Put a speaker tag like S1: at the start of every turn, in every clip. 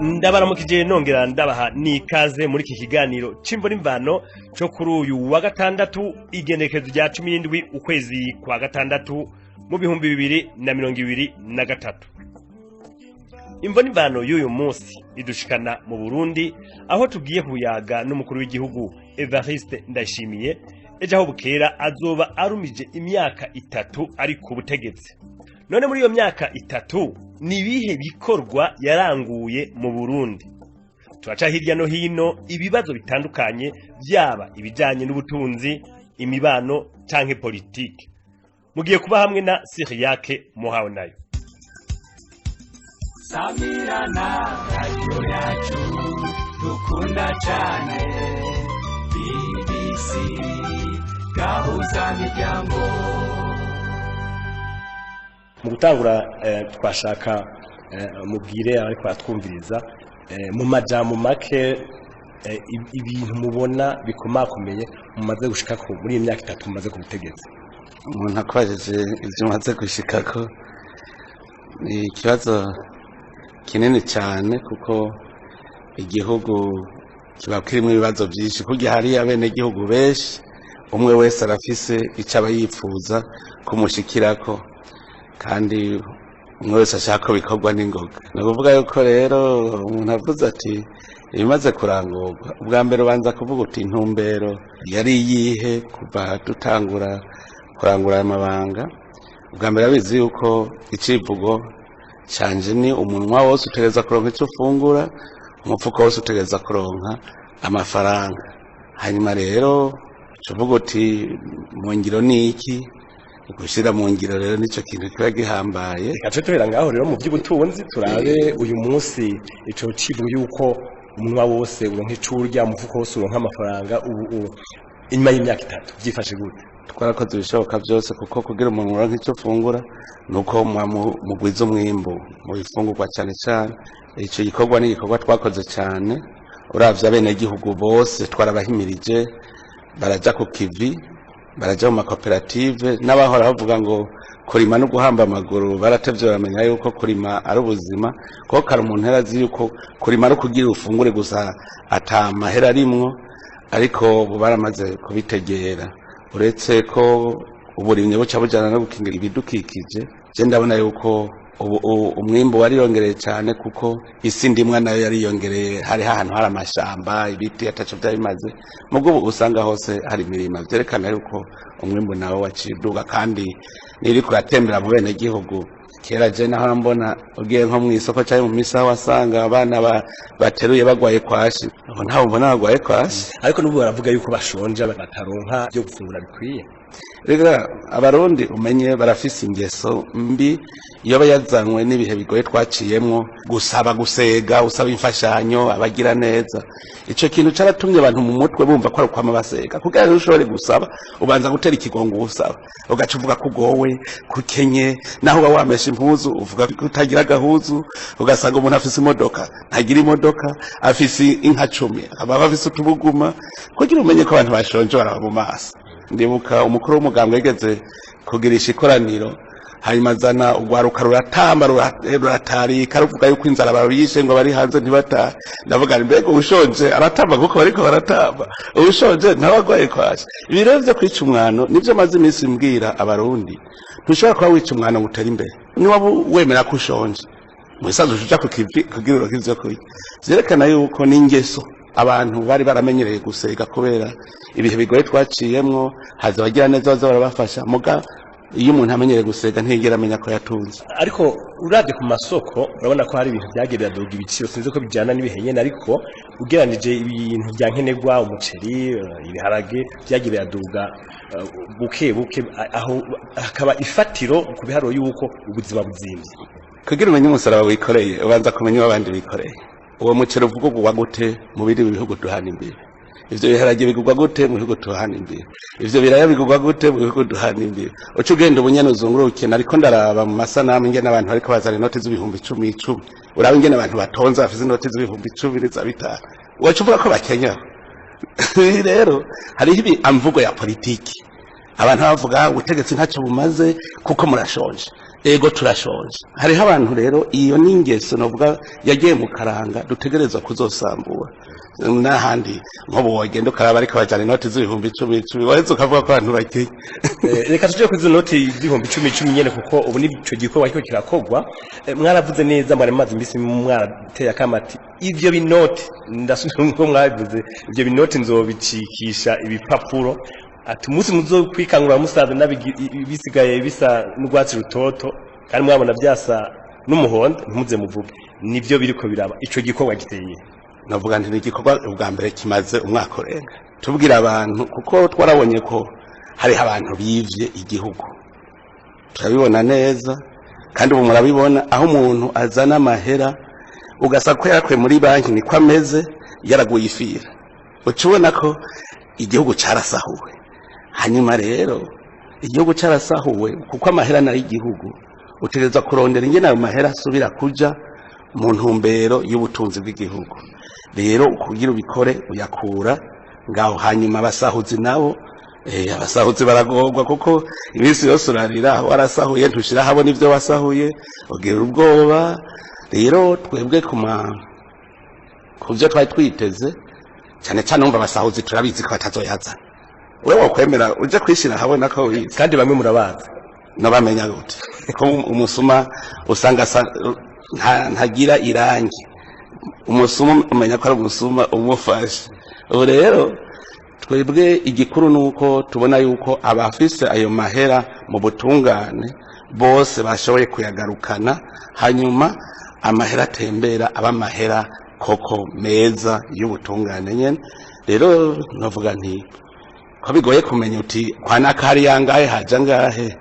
S1: Ndabaramukije, nongera ndabaha n'ikaze muri iki kiganiro c'imvo n'imvano co kuri uyu wa gatandatu, igenekerezo rya 17 ukwezi kwa gatandatu mu 2023. Imvo n'imvano y'uyu munsi idushikana mu Burundi, aho tugiye kuyaga n'umukuru w'igihugu Evariste Ndayishimiye. Ejo aho bukera azoba arumije imyaka 3 ari ku butegetsi. None muri iyo myaka 3 ni ibihe bikorwa yaranguye mu Burundi? Turaca hirya no hino ibibazo bitandukanye, byaba ibijanye n'ubutunzi, imibano canke politike. Mugiye kuba hamwe na Siriyake Muhawe nayo.
S2: Samirana, radiyo yacu dukunda cyane, BBC Gahuza Miryango.
S1: Mu gutangura, twashaka mubwire ariko baratwumviriza mu majambo make ibintu mubona bikomakomeye mumaze gushikako muri iyi myaka 3 mumaze ku butegetsi.
S3: Umuntu akubajije ibyo umaze gushikako ni ikibazo kinini cyane, kuko igihugu kiba kirimo ibibazo byinshi. Kurya hari abenegihugu benshi, umwe wese arafise icyo aba yifuza kumushikirako, kandi umwe wese ashaka ko bikorwa n'ingoga. Ni ukuvuga yuko rero umuntu avuze ati ibimaze kurangurwa, ubwa mbere ubanza kuvuga uti intumbero yari iyihe kuva dutangura kurangura aya mabanga? Ubwa mbere, abizi yuko icivugo canje ni umunwa wose utegereza kuronka icyo ufungura, umufuko wose utegereza kuronka amafaranga. Hanyuma rero uvuga uti mu ngiro ni iki? Gushyira mu ngiro rero nicyo kintu kiba gihambaye.
S1: Reka tube tuhera ngaho rero mu by'ubutunzi, turabe uyu munsi ico civugo yuko umunwa wose uronka ico urya, umufuko wose uronka amafaranga, ubu inyuma y'imyaka 3 byifashe gute?
S3: Twarakoze ibishoboka byose, kuko kugira umuntu uronke icyo ufungura ni uko mugwiza umwimbu mu bifungurwa cyane cyane. Icyo gikorwa ni igikorwa twakoze cyane. Uravye abenegihugu bose twarabahimirije, baraja ku kivi, baraja mu makoperative. N'abahora bavuga ngo kurima no guhamba amaguru baratevye baramenya yuko kurima ari ubuzima, kuko kare umuntu yarazi yuko kurima ari ukugira ufungure gusa, ata mahera arimwo, ariko ubu baramaze kubitegera. Uretse ko uburimyi buca bujana no gukingira ibidukikije, je ndabona yuko ubu umwimbu wariyongereye cyane, kuko isi ndimwa nayo yariyongereye. Hari ahantu hari amashamba, ibiti ataco byari bimaze, mubwo ubu usanga hose hari imirima, vyerekana yuko umwimbu nawo waciye uduga. Kandi niri kuratembera mu bene gihugu, kera je naho mbona ugiye nko mw'isoko cyangwa mu misa, wasanga abana bateruye bagwaye kwashi. Ubu ntawe mbona bagwaye kwashi.
S1: Ariko n'ubu baravuga yuko bashonje, bataronka byo gufungura bikwiye.
S3: Rega Abarundi umenye barafise ingeso mbi iyo bayazanywe n'ibihe bigoye twaciyemwo, gusaba, gusega, usaba imfashanyo abagira neza. Ico kintu caratumye abantu mu mutwe bumva ko ari ukwama basega. Kugira ngo ushobore gusaba, ubanza gutera ikigongo usaba, ugaca uvuga ko ugowe, kukenye, naho uba wamesha impuzu uvuga ko utagira agahuzu. Ugasanga umuntu afise imodoka ntagira imodoka, afise inka 10 akaba afise utubuguma. Kugira umenye ko abantu bashonje, baraba mu maso. Ndibuka umukuru w'umugambwe yigeze kugirisha ikoraniro, hanyuma azana urwaruka, ruratamba, ruratarika, ruvuga yuko inzara babishe, ngo bari hanze ntibatahe. Ndavuga nti mbega uwushonje aratamba kuko bariko baratamba? Uwushonje ntaba kwasha. Ibi rero vyo kwica umwano nivyo maze iminsi mbwira Abarundi. Ntushobora kuba wica umwano ngo utere imbere. Niba wemera ko ushonje, mubisanzwe uja ku kivi kugira uronke ivyo kurya. Vyerekana yuko n'ingeso abantu bari baramenyereye gusega kubera ibihe bigoye twaciyemwo, haza abagira neza baza barabafasha. Muga iyo umuntu amenyereye gusega ntiyigera amenya ko yatunze.
S1: Ariko uravye ku masoko, urabona ko hari ibintu byagiye biraduga ibiciro. Sinzi ko bijyana n'ibihe nyene, ariko ugereranije ibintu bya nkenerwa, umuceri, ibiharage, byagiye biraduga buke buke, aho hakaba ifatiro ku biharuro yuko ubuzima buzimvye.
S3: Kugira umenye umusaraba wikoreye, ubanza kumenya uwo abandi bikoreye. Uwo muceri uvuga ugurwa gute mu bindi bihugu duhana imbibe? Ivyo biharage bigurwa gute mu bihugu duhana imbibe? Ivyo biraya bigurwa gute mu bihugu duhana imbibe? Uca ugenda ubunyene uzunguruke. Nariko ndaraba mu masanamu ingene abantu bariko bazana inoti z'ibihumbi 10 10. Uraba ingene abantu batonze bafise inoti z'ibihumbi 10 n'iza 5, waca uvuga ko bakenya. Rero hariho ibi amvugo ya politiki, abantu bavuga ubutegetsi ntacyo bumaze kuko murashonje. Ego turashonje. Hariho abantu rero iyo n'ingeso novuga yagiye mu karanga dutegerezwa kuzosambura. N'ahandi nk'ubu wogenda ukaraba ariko bajana inoti z'ibihumbi 10, 10, waheze ukavuga ko abantu bakenye.
S1: Reka tuje kuri izo noti z'ibihumbi 10, 10 nyene, kuko ubu nico gikorwa kiriko kirakorwa. Mwaravuze neza, mwari mumaze iminsi mwarateye akamati ivyo binoti, ndasubira nko mwabivuze, ivyo binoti nzobicikisha ibipapuro, ati umunsi muzokwikangura musaza bisigaye bisa n'urwatsi rutoto kandi mwabona vyasa n'umuhondo, ntimuze muvuge. Nivyo biriko biraba, ico gikorwa giteye?
S3: Navuga nti ni igikorwa ubwa mbere kimaze umwaka urenga tubwira abantu, kuko twarabonye ko hariho abantu bivye igihugu, turabibona neza. Kandi ubu murabibona aho umuntu azana amahera ugasa ko yarakuye muri banki niko ameze, yaraguye ifira, uca ubona ko igihugu carasahuwe. Hanyuma rero igihugu carasahuwe, kuko amahera nayo igihugu utegerezwa kurondera ingene ayo mahera asubira kuja mu ntumbero y'ubutunzi bw'igihugu. Rero kugira ubikore uyakura ngaho. Hanyuma abasahuzi nabo, abasahuzi baragorwa, kuko iminsi yose urarira warasahuye, ntushira habona ibyo wasahuye, ugira ubwoba. Rero twebwe ku byo twari twiteze cyane cyane, umva, abasahuzi turabizi ko batazoyazana. Wewe wokwemera uje kwishira habona ko wize?
S1: Kandi bamwe murabazi.
S3: Nabamenya gute ko umusuma usanga ntagira irangi? Umusuma umenya ko ari umusuma umufashe. Ubu rero twebwe igikuru ni uko tubona yuko abafise ayo mahera mu butungane bose bashoboye kuyagarukana, hanyuma amahera atembera aba amahera koko meza y'ubutungane nyene. Rero navuga nti ko bigoye kumenya uti kwa nakari yangahe haja ngahe,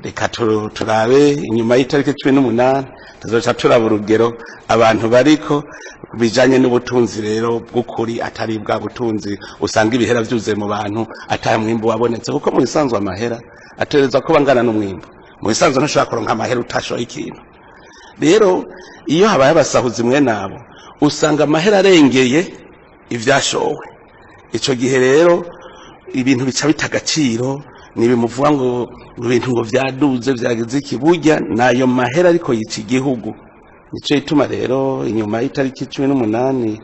S3: reka turabe inyuma y'itariki 18, tuzoca turaba urugero abantu bariko bijanye n'ubutunzi rero bw'ukuri, atari bwa butunzi usanga ibihera vyuzuye mu bantu ata mwimbu wabonetse, kuko mu bisanzwe amahera ategerezwa kuba angana n'umwimbu. Mu bisanzwe ntushobora kuronka amahera utashoye ikintu. Rero iyo habaye abasahuzi mwene abo, usanga amahera arengeye ivyashowe. Ico gihe rero ibintu bica bita agaciro. Nibimuvuga ngo ibintu ngo vyaduze, vyagize iki, burya nayo mahera ariko yica igihugu. Nico gituma rero inyuma y'itariki 18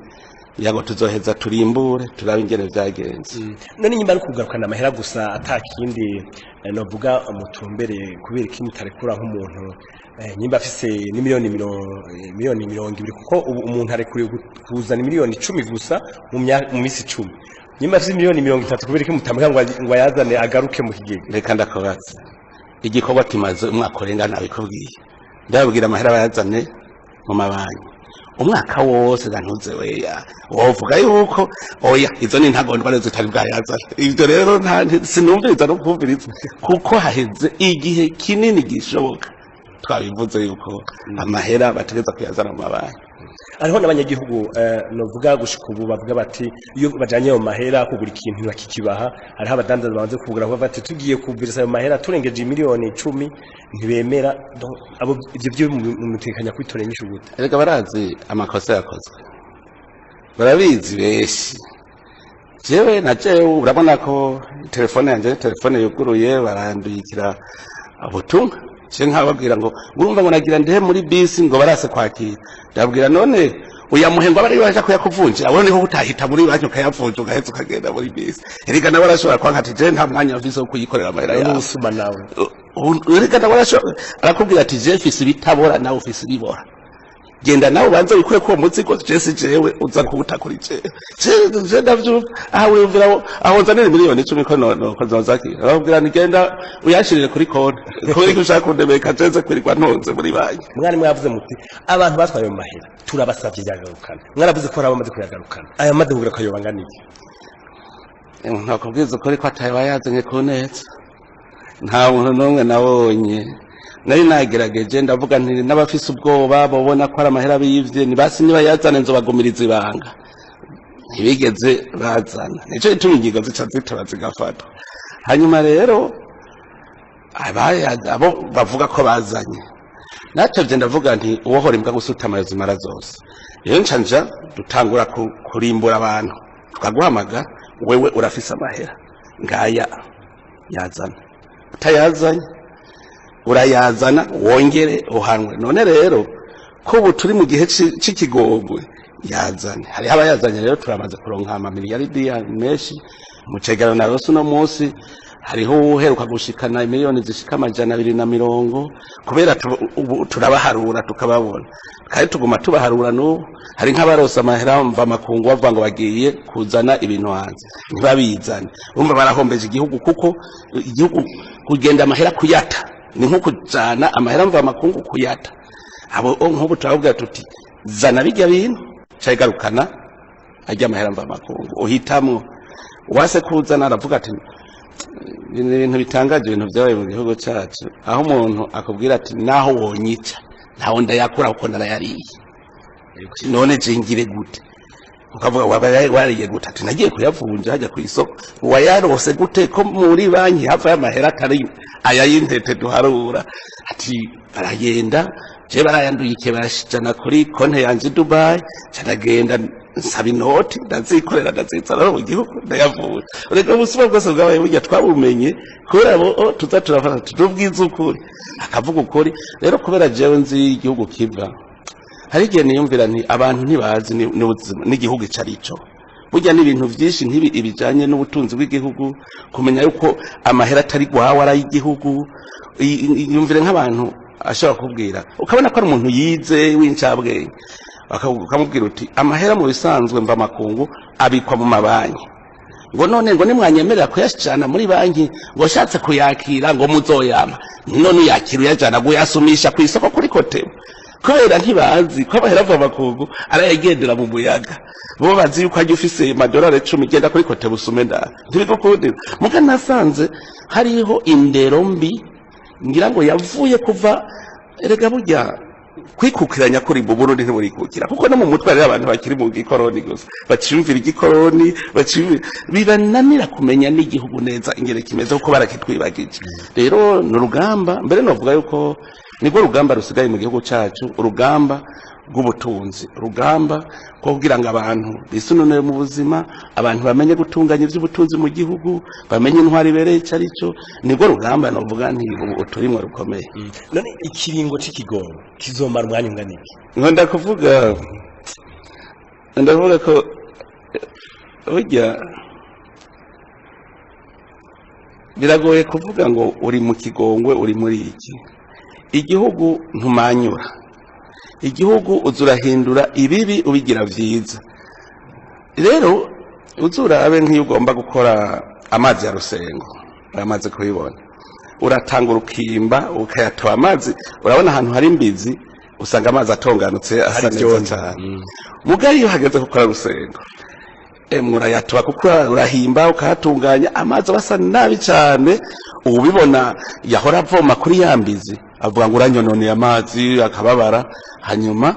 S3: yago tuzoheza turimbure, turabe ingene vyagenze.
S1: None nyuma ari kugarukana amahera gusa atakindi, novuga mutumbere, kubera iki mutarekura nk'umuntu nyimba afise n'imiliyoni 20, kuko ubu umuntu arekuriwe kuzana miliyoni 10 gusa mu misi 10, nyimba afise miliyoni 30, kubera iki mutamuha ngo ayazane agaruke mu kigega?
S3: Reka ndakubaza, igikorwa kimaze umwaka urenga, nabikubwiye, ndababwira amahera bayazane mu mabanki umwaka wose, ntuze weya wovuga yuko oya izo ni intagondwa rero zitari bwayazane. Ibyo rero sinumviriza no kumviriza, kuko haheze igihe kinini gishoboka twabivuze yuko amahera bategereza kuyazana mu mabanki.
S1: Hariho n'abanyagihugu, novuga gushika ubu, bavuga bati iyo bajanye ayo mahera kugura ikintu bakikibaha. Hariho abadandaza banze kugura bavuga bati tugiye kuvirisa ayo mahera turengeje miliyoni 10 ntibemera. Donc, abo ivyo byo mutekanya kwitorera inyishu gute?
S3: Erega barazi amakosa yakozwe, barabizi benshi. Jewe na jewe urabona ko telefone yanje ni telefone yuguruye, barandikira ubutumwa. Je nkababwira ngo urumva ngo nagira ndehe muri bisi ngo barase kwakira, ndababwira none uyamuhe ngo abari baje kuyakuvunjira, wowe niho utahita muri banki ukayavunja ugaheza ukagenda muri bisi. Erega nawe arashobora kwanka ati je nta mwanya mfise wo kuyikorera amahera yawe.
S1: N'ubusuma nawe.
S3: Erega nawe arashobora, arakubwira ati je mfise ibitabora nawe ufise ibibora, genda nawe ubanze wikure ko uwo muzigo je si jewe uza kuwuta kuri jewe. Je ndavyumva aha wiyumvira aho nzanira miliyoni 10 ko no ko nzakira, arababwira ni genda uyashirire kuri konti, kubera ko ushaka kundemeka jenze kwirirwa ntonze muri banki.
S1: Mwari mwavuze muti abantu batwaye mu mahera turabasavye yagarukana, mwaravuze ko hari abamaze kuyagarukana. Aya maze kugira ko yobangana iki?
S3: Ntakubwiza ukuri ko ataye wayazanye ku neza, nta muntu n'umwe nabonye. Nari nagerageje, ndavuga nti n'abafise ubwoba bobona ko ari amahera bivye, nibasi niba yazane nzobagumiriza ibanga. Ntibigeze bazana, nico gituma ingingo zica zitaba zigafatwa. Hanyuma rero abo bavuga ko bazanye, natevye ndavuga nti uwohora imbwa gusutama zimara zose. Rero nca nja dutangura kurimbura abantu, tukaguhamagara: wewe urafise amahera ngaya, yazana. Utayazanye Urayazana wongere uhanwe. None rero ko ubu turi mu gihe c'ikigongwe, yazane. Hariho abayazanye rero, turamaze kuronka amamiliyaridi menshi mu cegeranyo narose uno munsi. Hariho uheruka gushikana miliyoni zishika 220, kubera ubu turabaharura tukababona, kandi tuguma tubaharura n'ubu. Hari nk'abarose amahera mva makungu bavuga ngo bagiye kuzana ibintu hanze, ntibabizane. Urumva barahombeje igihugu, kuko igihugu kugenda amahera kuyata ni nko kujana amahera mva makungu kuyata. Abo nk'ubu turababwira tuti: "Zana bijya bintu cayigarukana ajya amahera mva makungu." Uhitamwo. Uwase kuzana aravuga ati ni ibintu bitangaje, ibintu byabaye mu gihugu cyacu, aho umuntu akubwira ati: "Naho wonyica ntaho ndayakura kuko narayariye. None jingire gute?" Ukavuga: "Waba wariye gute?" Ati: "Nagiye kuyavunja hajya ku isoko." "Wayarose gute ko muri banki hava y'amahera atari aya y'intete duharura?" Ati: "Baragenda je barayanduye, barashijana kuri konte yanje i Dubai, ndagenda nsaba inoti, ndazikorera, ndazizana mu gihugu, ndayavunja." Reka ubusuma bwose bwabaye burya twabumenye kubera bo tuza turafata tutubwiza ukuri, akavuga ukuri. Rero kubera jewe nzi igihugu kiva, hari igihe niyumvira nti abantu ntibazi n'ubuzima n'igihugu ico ari cyo. Burya n'ibintu byinshi ntibi ibijanye n'ubutunzi bw'igihugu, kumenya yuko amahera atari gwawe ari ay'igihugu. Yumvire nk'abantu ashobora kubwira, ukabona ko ari umuntu yize w'incabwenge, ukamubwira uti: "Amahera mu bisanzwe mva makungu abikwa mu mabanki." Ngo: "None ngo nimwanyemerera kuyajana muri banki, ngo ushatse kuyakira ngo muzoyama." None uyakira uyajana kuyasumisha ku isoko kuri COTEBU? Kubera ntibazi ko amahera ava makungu arayagendera mu muyaga. Bo bazi yuko ajya ufise amadolari 10, genda kuri COTEBU usume nda ntibigukundira. Muga nasanze hariho indero mbi, ngira ngo yavuye kuva. Erega burya kwikukiranya kuri mu Burundi ntiburikukira, kuko no mu mutwe hariho abantu bakiri mu gikoroni gusa, baciyumvira igikoroni, baciyumvira, bibananira kumenya n'igihugu neza ingene kimeze, kuko barakitwibagije. Rero ni urugamba, mbere novuga yuko nibwo rugamba rusigaye mu gihugu cacu, urugamba rw'ubutunzi, urugamba rwo kugira ngo abantu bisununure mu buzima, abantu bamenye gutunganya iby'ubutunzi mu gihugu, bamenye intwari ibereye ico ari cyo. Nibwo rugamba novuga nti ubu turimwo rukomeye.
S1: None ikiringo c'ikigongo kizomara umwanya ungana iki?
S3: Nkunda kuvuga, ndavuga ko burya biragoye kuvuga ngo uri mu kigongwe, uri muri iki igihugu. Ntumanyura igihugu, uza urahindura ibibi ubigira vyiza. Rero uza urabe nk'iyo ugomba gukora amazi ya Rusengo, uramaze kubibona, uratanga urukimba ukayatoba amazi, urabona ahantu hari imbizi usanga amazi atonganutse asa
S1: Hari
S3: neza
S1: ivyondo.
S3: cyane. Mugari iyo hageze gukora Rusengo, emwe urayatoba, kuko urahimba ukahatunganya, amazi aba asa nabi cyane. Ubibona yahora avoma kuri ya mbizi avuga ngo uranyononeye amazi, akababara. Hanyuma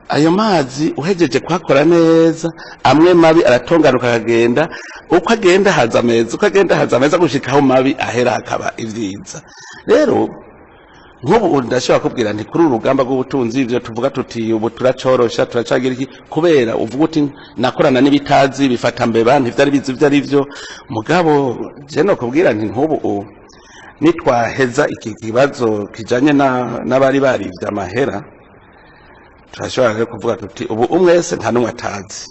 S3: ayo mazi uhejeje kuhakora neza, amwe mabi aratonganuka akagenda, uko agenda haza ameza, uko agenda haza ameza, gushika aho mabi ahera hakaba ibyiza. Rero nk'ubu ndashobora kubwira nti kuri uru rugamba rw'ubutunzi, ibyo tuvuga tuti ubu turacorosha, turacagira iki, kubera uvuga uti nakorana n'ibitazi bifata mbeba, ntivyari bizi ivyo ari byo. Mugabo je no kubwira nti nk'ubu nitwaheza iki kibazo kijanye n'abari barivye amahera, turashobora rero kuvuga tuti ubu umwese nta n'umwe atazi,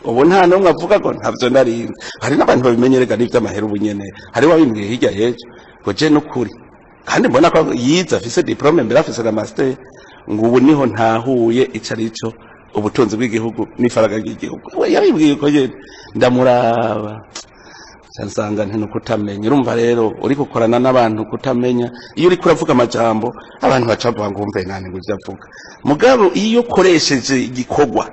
S3: ubu nta n'umwe avuga ngo ntavyo narinzi. Hari n'abantu babimenyerega n'ivy'amahera ubu nyene. Hari wabimbwiye hirya y'ejo ngo je n'ukuri, kandi mbona ko yize, afise diplôme, mbere afise na master, ngo ubu niho ntahuye ico ari cyo ubutunzi bw'igihugu n'ifaranga ry'igihugu. We yabibwiye uko nyene, ndamuraba nsanga nti nukutamenya. Urumva rero uri gukorana n'abantu kutamenya, iyo uriko uravuga amajambo abantu baca bavuga ngo umve nani ngo ivyo avuga. Mugabo iyo ukoresheje igikorwa,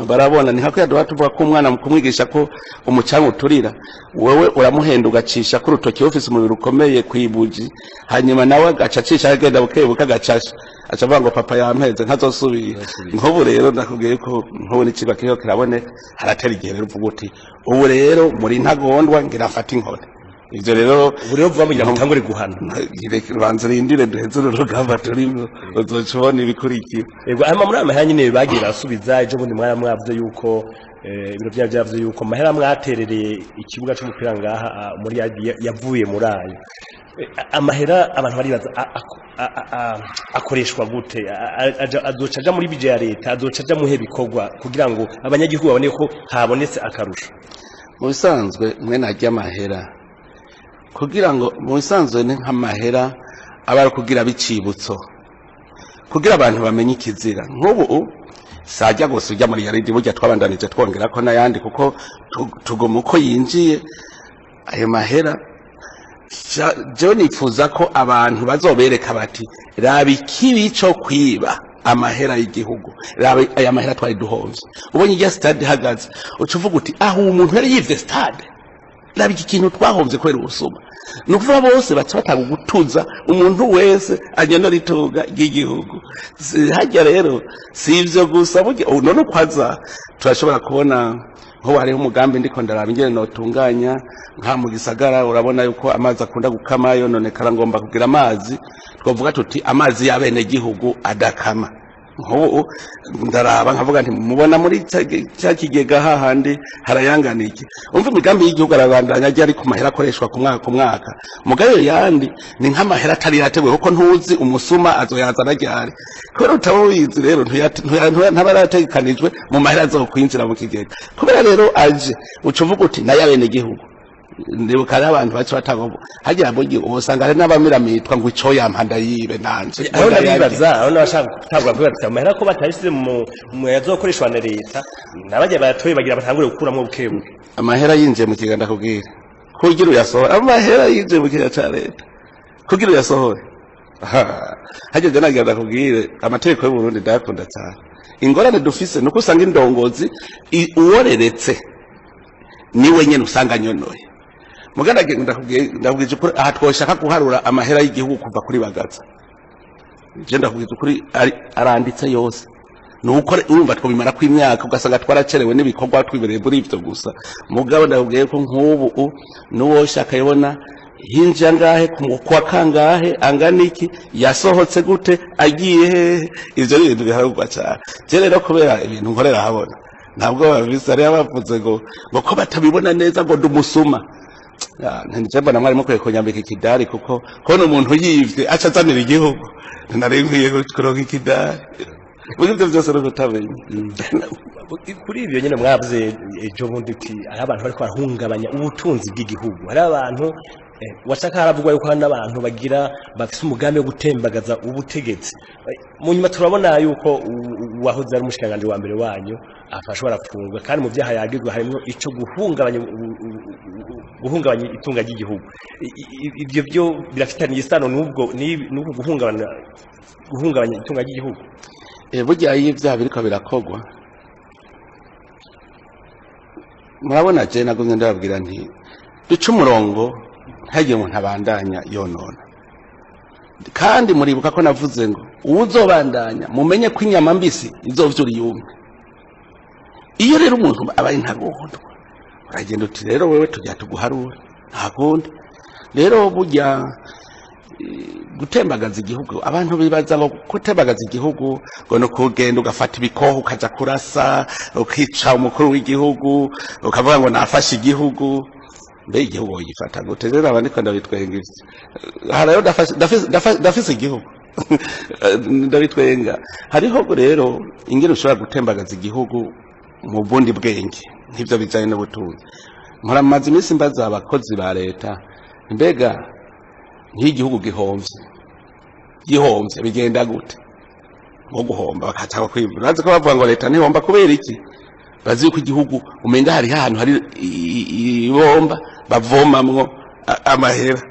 S3: barabona. Ni nka yaduha tuvuga ko umwana mu kumwigisha ko umucanga uturira, wewe uramuhenda ugacisha ko urutoki ufise umubiri ukomeye kwibuji, hanyuma nawe agaca acisha, agenda buke buke, agacasha, aca avuga ngo papa yampeze ntazosubira. Nk'ubu rero ndakubwiye ko nk'ubu n'icigwa kiriko kiraboneka. Haratera igihe rero uvuga uti ubu rero muri ntagondwa ngira mfate inkoni. Ivyo rero
S1: Ubu rero vuba mugira mutangure guhana.
S3: Banza rindire duheze uru rugamba turimo, uzoca ubona ibikurikira.
S1: Ego, ama muri amahera nyine bagiye barasubiza ejo bundi, mwavuze yuko ibiro byabo byavuze yuko amahera mwaterereye ikibuga c'umupira ngaha muri yavuye muri ayo. Amahera abantu baribaza akoreshwa gute? Azoca aja muri budget ya leta, azoca aja muhe bikorwa kugira ngo abanyagihugu babone ko habonetse akarusho?
S3: Mu bisanzwe mwene arya amahera, kugira ngo mu bisanzwe ni nk'amahera aba ari kugira bicibutso, kugira abantu bamenye ikizira. Nk'ubu sajya gusa ujya muri yaridi, burya twabandanije twongera ko n'ayandi, kuko tuguma uko yinjiye ayo mahera. Jewe nifuza ko abantu bazobereka bati: "Raba ikibi co kwiba amahera y'igihugu, raba aya mahera twari duhomvye." Ubonye irya stade ihagaze, uca uvuga uti: "Aho umuntu yari yivye stade, raba iki kintu twahomvye kubera ubusuma." Ni ukuvuga bose baca batanga gutuza umuntu wese anyonora itunga ry'igihugu. Harya rero si ivyo gusa, burya ubu none uko aza turashobora kubona nko hariho umugambi ndiko ndaraba ingene notunganya nka mu gisagara. Urabona yuko amazi akunda gukama, yononekara. Ngomba kugira amazi twavuga tuti amazi y'abenegihugu adakama. Nk'ubu ndaraba nkavuga nti: "Mubona muri ca kigega hahandi harayangana iki?" Umva, imigambi y'igihugu arabandanya ajya ari ku mahera akoreshwa ku mwaka ku mwaka. Mugayo yandi ni nk'amahera atari yateguwe, kuko ntuzi umusuma azoyazana ryari. Kubera utaba ubizi rero, ntaba yarategekanijwe mu mahera azokwinjira mu kigega. Kubera rero aje, uca uvuga uti nayo abenegihugu. Ndibuka hariho abantu baca batanga harya, burya usanga hari n'abamiramitwa ngo ico yampa ndayibe nanje.
S1: Aho ndabibaza, aho n'abashaka gutangura kuvuga ati amahera ko batayishyize mu yazokoreshwa na leta, n'abajya bayatoye bagira batangure gukuramwo buke buke.
S3: Amahera yinjiye mu kigega, ndakubwira, kugira uyasohore, amahera yinjiye mu kigega ca leta, kugira uyasohore. Hageze nagira ndakubwire, amategeko y'u Burundi ndayakunda cyane. Ingorane dufise nuko usanga indongozi uworeretse niwe nyene usanga anyonoye. Muganda ndakubwije ukuri, aha twoshaka guharura amahera y'igihugu kuva kuri Bagaza, je ndakubwiza ukuri, aranditse yose. Nuko urumva twobimara kw'imyaka, ugasanga twaracerewe n'ibikorwa, twibereye muri ivyo gusa. Mugabo ndakubwiye ko nk'ubu n'uwoshaka yobona hinjiye angahe, kwa kangahe, angana iki, yasohotse gute, agiye hehe. Ivyo ni ibintu biharurwa cane. Je rero kubera ibintu nkorera habona, ntabwo bavise. Hariho abavuze ngo ko batabibona neza, ngo ndumusuma. Nje mbona mwari mukwiye kunyambika ikidari, kuko kubona umuntu yivye aca azanira igihugu, nari nkwiye kuronka ikidari. Muri ibyo byose no kutamenya.
S1: Kuri ibyo nyine mwavuze ejo bundi uti hari abantu bariko barahungabanya ubutunzi bw'igihugu, hari abantu washaka haravugwa yuko hari n'abantu bagira bafise umugambi wo gutembagaza ubutegetsi. Mu nyuma turabona yuko uwahoze ari umushikiranganji wa mbere wanyu afashwe, arafungwa, kandi mu vyaha yagizwe harimwo ico guhungabanya itunga ry'igihugu. Ivyo byo birafitaniye isano n'ubwo n'ubwo guhungabanya itunga ry'igihugu?
S3: Burya iyo ibyaha biriko birakogwa, murabona je nagumye ndababwira nti duce umurongo, ntihagire umuntu abandanya yonona. Kandi muribuka ko navuze ngo uwuzobandanya mumenye ko inyama mbisi izovyura iyumye. Iyo rero umuntu aba ari ntagondwa, uragenda uti: "Rero wewe tujya tuguharura, nta kundi." Rero burya gutembagaza igihugu, abantu bibaza ngo gutembagaza igihugu ngo ni ukugenda ugafata ibikoho, ukaja kurasa, ukica umukuru w'igihugu, ukavuga ngo nafashe igihugu. Mbe igihugu wogifata gute? Rero aba ndiko ndabitwenga ivyo. Harayo ndafise igihugu, ndabitwenga. Hariho rero ingene ushobora gutembagaza igihugu mu bundi bwenge, nk'ivyo bijanye n'ubutunzi. Mpora maze iminsi mbaza abakozi ba leta: mbega nk'igihugu gihomvye bigenda gute? Nko guhomba bakaca kwivura, bazi ko bavuga ngo leta ntihomba. Kubera iki? Bazi yuko igihugu umenga hariho ahantu hari ibomba bavomamwo amahera.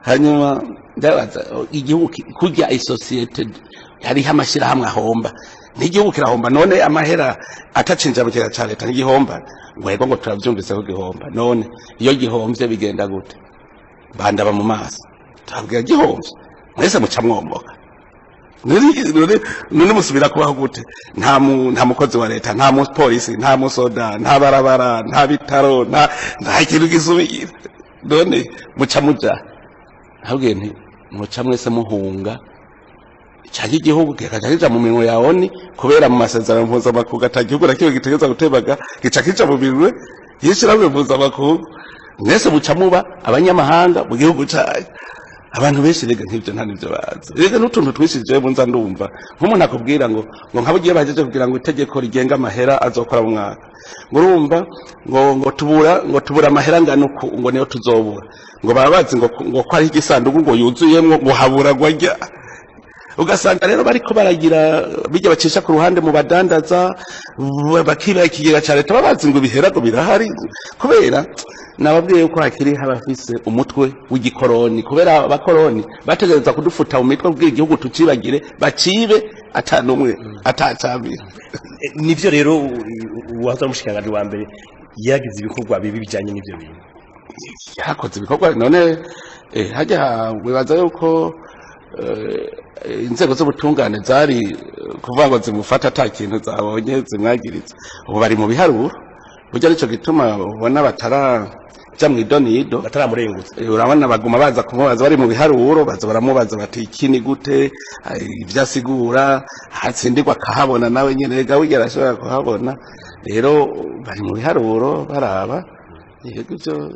S3: Hanyuma ndabaza: igihugu kurya isosiyete, hariho amashyirahamwe ahomba, n'igihugu kirahomba. None amahera atacinjira mu kigega ca leta ntigihomba? Ngo yego, ngo turavyumvise ko gihomba. None iyo gihomvye bigenda gute? Bandaba mu maso. Turabwira: gihomvye mwese muca mwomboka. None musubira kubaho gute? Nta mukozi wa leta, nta mupolisi, nta musoda, nta barabara, nta bitaro, nta kintu gisubira. None muca muja nabwiye nti muca mwese muhunga canke igihugu kikaca kija mu minwe ya ONU, kubera mu masezerano mpuzamakungu ata gihugu na kimwe gitegerezwa gutembaga, gica kija mu minwe y'ishirahamwe mpuzamakungu. Mwese muca muba abanyamahanga mu gihugu cayo. Abantu benshi rega nk'ivyo nta nivyo bazi. Rega n'utuntu twinshi jewe nza ndumva nk'umuntu akubwira ngo nkabo ugiye bahejeje kugira ngo itegeko rigenga amahera azokora mu mwaka, ngo urumva ngo tubura amahera angana uku, ngo niyo tuzobura, ngo baba bazi ngo ko ari igisanduku ngo yuzuyemwo, ngo habura ngo ajya. Ugasanga rero bariko baragira bijya bacisha ku ruhande mu badandaza, bakiba ikigega ca leta, baba bazi ngo ibihera ngo birahari. Kubera nababwiye yuko hakiri habafise umutwe w'igikoroni, kubera abakoroni bategereza kudufuta mu mitwe kugira igihugu tucibagire, bacibe atanumwe atacabira.
S1: Nivyo rero, uwahoze ari umushikiranganji wa mbere yagize ibikorwa bibi bijanye n'ivyo bintu.
S3: Yakoze ibikorwa none hajya wibaza yuko inzego z'ubutungane zari kuvuga ngo zimufata ata kintu zabonye zimwagiritse? Ubu bari mu biharuro. Burya nico gituma ubona bataraja mw'idonido.
S1: Bataramurengutsa.
S3: Urabona baguma baza kumubaza, bari mu biharuro, baza baramubaza bati iki ni gute, ibyo asigura hatsindirwa akahabona nawe nyene. Rega burya arashobora kuhabona. Rero bari mu biharuro baraba, yego, ivyo.